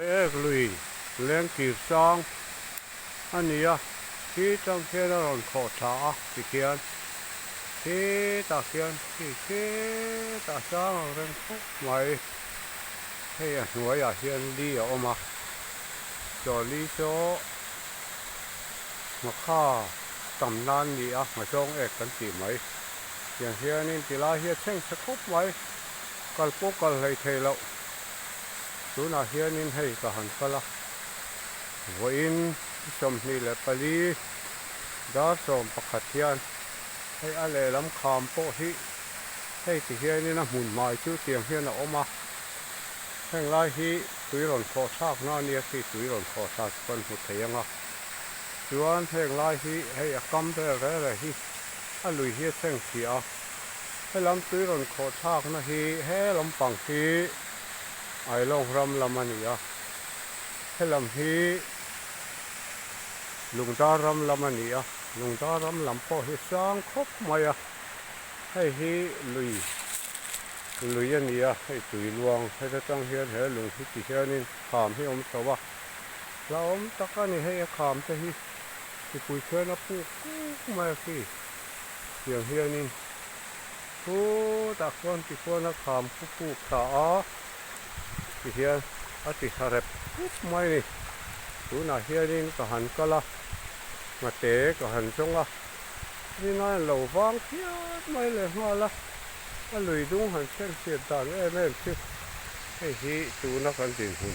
Ek lui leng kir sang a ni a, khi tang khian a rawn khawh tha a tikhian khitah khian khi khitah sang ang reng khawp mai. Hei a hnuaiah hian li a awm a, chaw li chu ngakha tam nan ni a, nghazawng ek kan tih mai. Tiang hianin tilai hi a chheng chhe khawp mai, kal pawh kal hlei thei loh. Tunah hianin hei ka han kal a, vawiin 24 dar 11 hian hei a lehlam kham pawh hi hei ti hianin a hmun hmai chu tiang hian a awm a, heng lai hi tui rawn khawh thlak na ania khi tui rawn khawh thla chu kan hmu thei ang a, chuan heng lai hi hei a kam vel reh reh hi a lui hi a chheng chhia a, helam tui rawn khawh thlak na hi he lampang hi. Ailawng ram lam a ni a, helam hi Lungdar ram lam a ni a, Lungdar ram lam pawh hi sang khawp mai a, hei hi lui lui a ni a, hei tui luang heta tang hian he lung hi ti hianin kham hi a awm chho a, hlauhawm tak a ni hei a kham te hi mipui khian a puk kuk mai a khi tiang hianin. Chutah khuan tikhuan a kham khu puk thla a tihian a ti thla rep rup mai a ni. Tunah hianin ka han kal a, nghate ka han zawng a, rinai an lo vang phian mai leh nghal a, a lui dung han chhenchhiat dan em em chu hei hi tuna kan dinhmun.